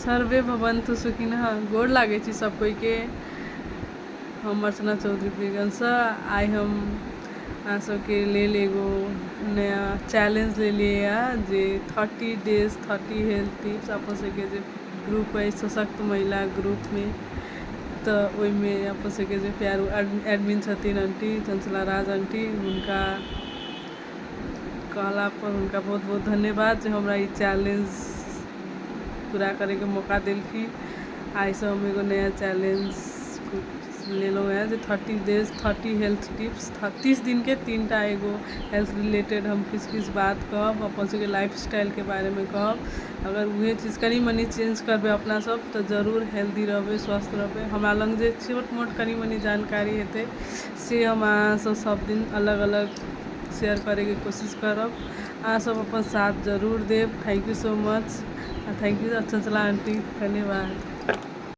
Survey भवन्तु सुखिनः। गोर लागै छी सब कोइके। हम अर्चना चौधरी बीरगंजसँ। आइ हम अहाँ सबके लेल एगो नया चैलेंज लेलियै हँ जे 30 डेज 30 हेल्थ टिप्स। अपन सबके जे ग्रुप अइ सशक्त महिला ग्रुपमे, तऽ ओहिमे अपन सबके जे प्यारू एडमिन छथिन आंटी चंचला राज आंटी, हुनका कहलापर हुनका बहुत बहुत धन्यवाद जे हमरा ई चैलेंज पूरा करैके मौका देलखिन। आइसँ हम एगो नया चैलेंज लेलहुँ हेँ जे 30 डेज 30 हेल्थ टिप्स, 30 दिनके 3टा एगो हेल्थ रिलेटेड हम किछु किछु बात कहब, अपन सबके लाइफ स्टाइलके बारेमे कहब। अगर उएह चीज कनि मनि चेंज करबै अपना सब तऽ जरूर हेल्दी रहबै, स्वस्थ रहबै। हमरा लग जे छोट मोट कनि मनि जानकारी हेतै से हम अहाँसँ सब दिन अलग अलग शेयर करैके कोशिश करब। अहाँसब अपन साथ जरूर देब। Thank you so much. Thank you Chanchala aunty. धन्यवाद।